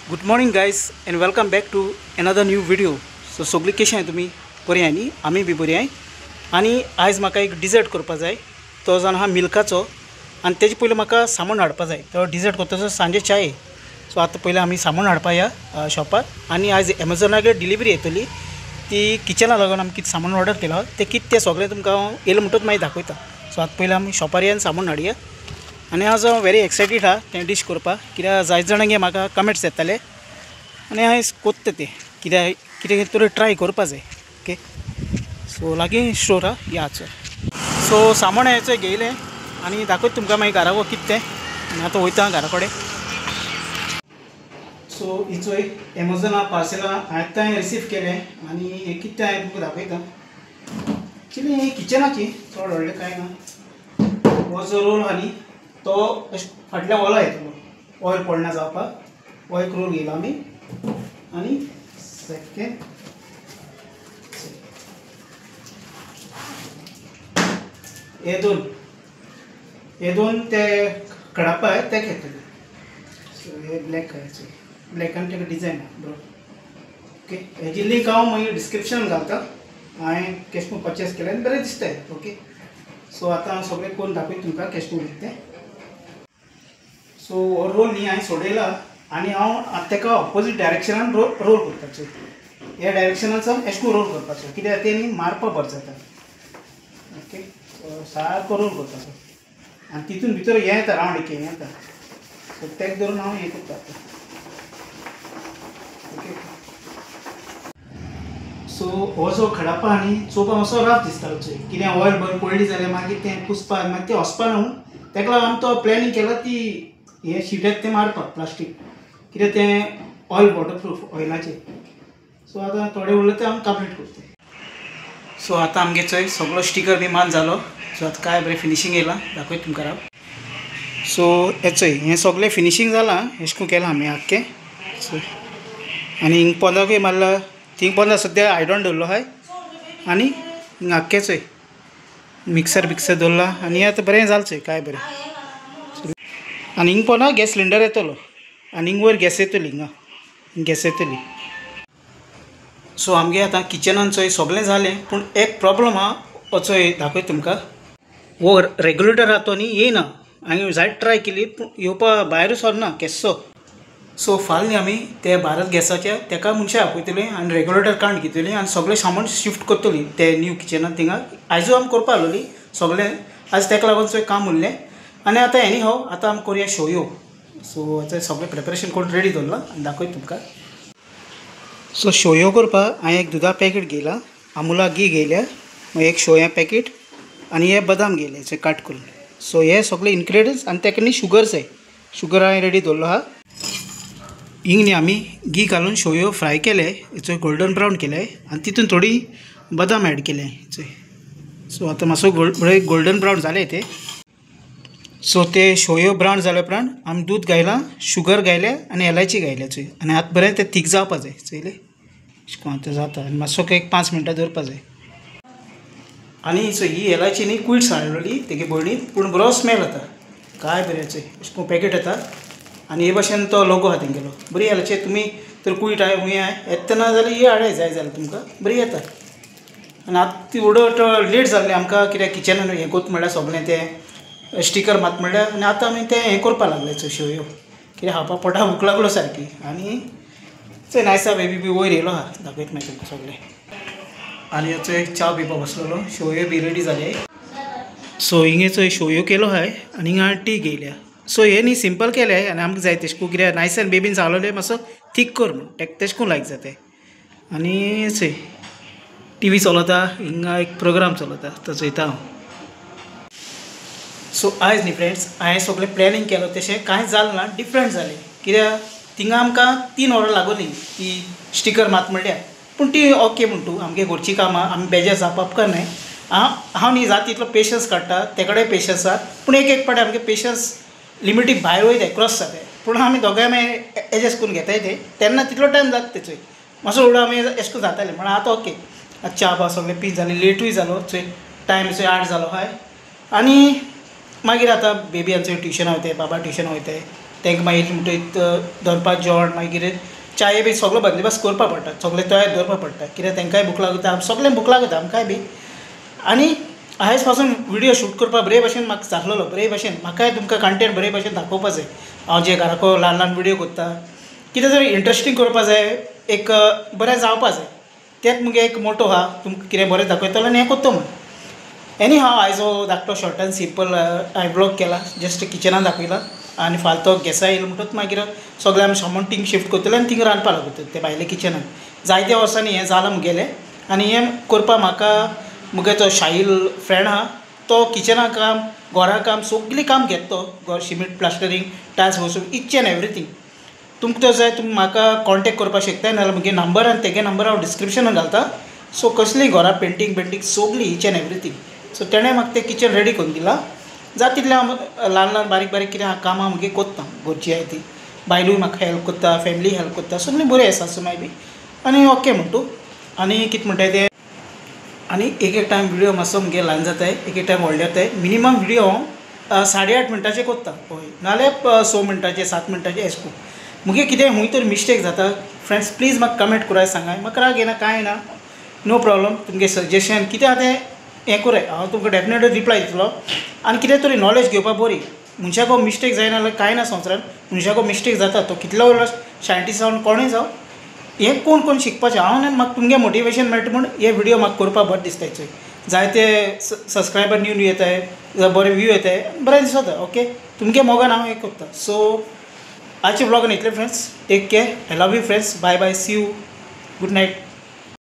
Good morning guys and welcome back to another new video. So सगळी कशी आहाय तुमी बरी आहाय न्ही? आमी बी बरी आहाय. आनी आयज म्हाका एक डिजर्ट करपा जाय, तो जावन आहा मिल्काचो. आनी तेजे पयलीं म्हाका सामान हाडपा जाय. तो डिजर्ट करता सांजे चाये. सो आतां पयलीं आमी सामान हाडपा या शॉपार. आनी आयज एमेझॉनागेर डिलिवरी येतली, ती किचना लागून आमी कितें सामान ऑर्डर केलां तें कितें तें सगळें तुमकां हांव येयलें म्हणटकच मागीर दाखयता. सो आतां पयलीं आमी शॉपार या आनी सामान हाडया. आनी आज हांव वेरी एक्सायटीड आहा तें डीश करपाक, कित्याक जायते जाणांगे म्हाका कमेंट्स येताले आनी हांवें कोत्ता तें कित्याक कितें तरी ट्राय करपा जाय. ओके, सो लागीं स्टोर आहा, या चल. सो सामान हांवें घेयलें आनी दाखयता तुमकां मागीर घरा कितें तें. आनी आतां वयता घरा कडेन. सो हिचोय एमेझॉना पार्सलां हांवें आतां रिसीव केलें आनी हें कितें हांवें तुमकां दाखयता. एक्चुली हें किचनाची चड व्हडलें कांय ना. हो जो रोल आहा न्ही तो फाटल्या ओला येतलो, ऑयल पडना जावपाक. हो एक रोल घेयला आमी. आनी सेकेंड हे दोन, हे दोन ते कडापा आहाय ते घेतले. सो हे ब्लॅक आहाय, ब्लॅकान ताका डिजायन आहा बरो. ओके, हेजी लिंक हांव मागीर डिस्क्रिप्शन घालता. हांवें कॅश करून पर्चेस केलें आनी बरें दिसताय. ओके, सो आतां हांव सगळें करून दाखयता तुमकां कॅश करून कितें तें. सो हो रोल न्ही हांवें सोडयला आनी हांव आतां ताका ऑपोजीट डायरेक्शनान रोल करपाचो. ह्या डायरेक्शनान एश करून रोल करपाचो, कित्याक तें न्ही मारपाक बरें जाता. ओके, सो सारको रोल करपाचो आनी तितून भितर हें येता, रावंड एक हें येता. सो तेका धरून हांव हें करता आतां. ओके, सो हो जो खडापा न्ही चोवपाक मातसो रफ दिसतालो चोय, कितें ऑयल बरें पडली जाल्यार मागीर तें पुसपाक मागीर तें वचपा न्हू. ताका लागून आमी तो प्लॅनिंग केला ती हें शिटाक तें मारपाक प्लास्टीक, कित्याक तें ऑयल वॉटरप्रूफ ऑयलाचें. सो आतां थोडें उरलें तें आमी कंप्लीट करता. सो आतां आमगे चोय सगळो स्टिकर बी मान जालो. सो आतां काय बरें फिनिशींग येयलां, दाखयता तुमकां हांव. सो हें चोय हें सगळें फिनिशींग जालां, एशें करून केलां आमी आख्खें. सो आनी हिंग पोंदाकूय मारला, थिंग पोंदा सद्या आयडन दवरलो आहाय. आनी हिंग आख्खें चोय मिक्सर बिक्सर दवरला आनी आतां बरें जालें चोय काय बरें. आनी हिंग पोंदा गॅस सिलिंडर येतलो आनी हिंग वयर गॅस येतली, हिंगा गॅस येतली. सो आमगे आतां किचनान चोय सगळें जालें, पूण एक प्रॉब्लम आहा हो चोय दाखयता तुमकां. हो रेगुलेटर आहा तो न्ही येयना, हांवें जायत ट्राय केली पूण येवपा भायरूच सरना केस्सो. सो फाल्यां न्ही आमी ते भारत गॅसाचे तेका मनशां आपयतली आनी रेगुलेटर काडून घेतली आनी सगळें सामान शिफ्ट करतली ते न्यू किचनान. थिंगा आयजूय आमी करपा आसलोली सगळें, आयज तेका लागून चोय काम उरलें. आनी आतां एनी हाव आतां आमी करुया शेवयो. सो आतां सगळें प्रिपरेशन करून रेडी दवरलां आनी दाखयता तुमकां. सो शेवयो करपाक हांवें एक दुदा पॅकेट घेयला, अमुला घी घेयल्या, मागीर एक शेवया पॅकेट आनी हे बदाम घेयले चोय काट करून. सो हे सगळे इनग्रेडियंट्स आनी तेका न्ही शुगर जाय, शुगर हांवें रेडी दवरलो आहा. हिंग न्ही आमी घी घालून शेवयो फ्राय केले, चोय गोल्डन ब्रावन केले आनी तितून थोडी बदाम एड केले चोय. सो आतां मातसो बरें गोल्डन ब्रावन जाले ते. सो ते शेवयो ब्रावन जाले उपरांत आमी दूद घायलां, शुगर घायले आनी एलायची घायल्या चोय. आनी आतां बरें तें थीक जावपा जाय चोयलें, अशें करून आतां जाता आनी मातसो एक 5 मिनटां दवरपा जाय. आनी चोय ही एलायची न्ही कुयट्स हाडलेली तेगे भयणीन, पूण बरो स्मेल येता काय बरें चोय. अशें करून पॅकेट येता आनी हे भाशेन तो लोगो आहा तेंगेलो. बरी एलायची तुमी तर कुयट आहाय हुंय आहाय येतना जाल्यार ही हाडाय जाय जाल्यार तुमकां बरी येता. आनी आतां ती उडट लेट जाल्लें आमकां, कित्याक किचनान हें कोत म्हणल्यार सगळें तें स्टिकर मात म्हणल्यार. आनी आतां आमी तें हें करपाक लागले चोय शेवयो, कित्याक खावपा पोटा भूक लागलो सारकी. आनी चोय नायसा बेबी बी वयर येयलो आहा, दाखयता मागीर तुमकां सगळें. आनी चोय च्या पिवपाक बसलेलो, शेवयो बी रेडी जाले. सो हिंगे चोय शेवयो केलो आहाय आनी हिंगा टी घेयल्या. सो हे न्ही सिंपल केलें आनी आमकां जाय तेश करून, कित्याक नायसान बेबीन सांगलेलें मातसो थीक कर म्हूण, तेका तेश करून लायक जाता. आनी चोय टी व्ही चलता, हिंगा एक प्रोग्राम चलता तो चोयता हांव. सो आयज न्ही फ्रेंड्स हांवें सगळें प्लॅनिंग केलो तशें कांय जालें ना, डिफरंट जालें. कित्याक थिंगा आमकां 3 वरां लागोली ती स्टिकर मात म्हणल्यार, पूण ती ओके म्हण तूं आमगे घरचीं कामां आमी बेजार जावप उपकारनाय. हांव न्ही जाता तितलो पेशन्स काडटा, ते कडेन पेशन्स आहा, पूण एक एक पाटी आमगे पेशन्स लिमिटीक भायर वयताय, क्रॉस जाताय. पूण आमी दोगांय मागीर एडजस्ट करून घेताय ते, तेन्ना तितलो टायम जाता तेचोय मातसो उडो आमी एश करून जाताले. म्हण आतां ओके, आतां च्या बा सगळें पी जालें, लेटूय जालो चोय टायम चोय 8 जालो आहाय. आनी मागीर आतां बेबी आमचें ट्युशनाक वयताय, बाबा ट्युशनाक वयताय, तांकां मागीर म्हणटकीर दनपार जेवण मागीर चाय बी सगळो बंदोबस्त करपा पडटा, सगळें तयार दवरपा पडटा, कित्याक तांकांय भूक लागता, सगळ्यांक भूक लागता आमकांय बी. आनी आयज पासून व्हिडियो शूट करपाक बरे भशेन म्हाका जातलेलो, बरे भशेन म्हाकाय तुमकां कंटेंट बरे भशेन दाखोवपा जाय. हांव जे घराको ल्हान ल्हान व्हिडियो करता कितें तरी इंट्रस्टींग करपा जाय, एक बरें जावपा जाय, तेंच मुगे एक मोटो आहा, तुमकां कितें बरें दाखयतलो आनी हें करता म्हूण. एनी हांव आयज हो धाकटो शॉर्ट एंड सिंपल हांवें व्लॉग केला, जस्ट किचनान दाखयला. आनी फाल्यां तो गॅसा येयलो म्हणटकच मागीर सगळें आमी सामान थिंग शिफ्ट करतले आनी थिंग रांदपा लागतले ते भायले किचनान. जायत्या वर्सांनी हें जालां मुगेलें आनी हें करपा म्हाका मुगे तो शाहील फ्रेंड आहा, तो किचना काम घरा काम सगळीं काम घेता तो, घर सिमेंट प्लास्टरींग टायल्स वसून इच एंड एवरीथींग. तुमकां तो जाय तुमी म्हाका कॉन्टेक्ट करपाक शकता, नाजाल्यार मुगे नंबर आनी तेगे नंबर हांव डिस्क्रिप्शनान घालता. सो कसलीं घरा पेंटींग पेंटींग सगळीं इच एंड एवरीथींग. सो तेणें म्हाका तें किचन रेडी करून दिलां. जाता तितलें हांव ल्हान ल्हान बारीक बारीक कितें कामां मुगे करता, घरची आहाय ती बायलूय म्हाका हेल्प करता, फॅमिली हेल्प करता, सगळीं बरीं आसा सासू माय बी आनी ओके म्हण तूं. आनी कितें म्हणटाय तें, आनी एक एक टायम व्हिडियो मातसो मुगे ल्हान जाताय, एक एक टायम व्हडले जाताय. मिनिमम व्हिडियो हांव 8.5 मिनटाचे करता, हय, नाल्यार 6 मिनटाचे 7 मिनटाचे एश करून. मुगे कितें खूंय तरी मिस्टेक जाता फ्रेंड्स, प्लीज म्हाका कमेंट कराय सांगाय, म्हाका राग येना कांय ना, नो प्रॉब्लम. तुमगे सजेशन कितें आहा तें हें कराय, हांव तुमकां डेफिनेटली रिप्लाय दितलो. आनी कितें तरी नॉलेज घेवपा बरी, मनशाको मिस्टेक जायना जाल्यार कांय ना संवसारान, मनशाको मिस्टेक जाता, तो कितलो व्हडलो सायंटिस्ट जावन कोणूय जावं, हें कोण कोण शिकपाचें. हांव न्ही म्हाका तुमगे मोटिवेशन मेळटा म्हूण हे व्हिडियो म्हाका करपाक बरें दिसता. जायते सबस्क्रायबर न्यू न्यू येताय, बरे व्यू येताय, बरें दिसता. ओके, तुमगे मोगान हांव हें करता. सो आजचे व्लॉगान इतले friends, take care, I love you friends, bye bye, see you, good night.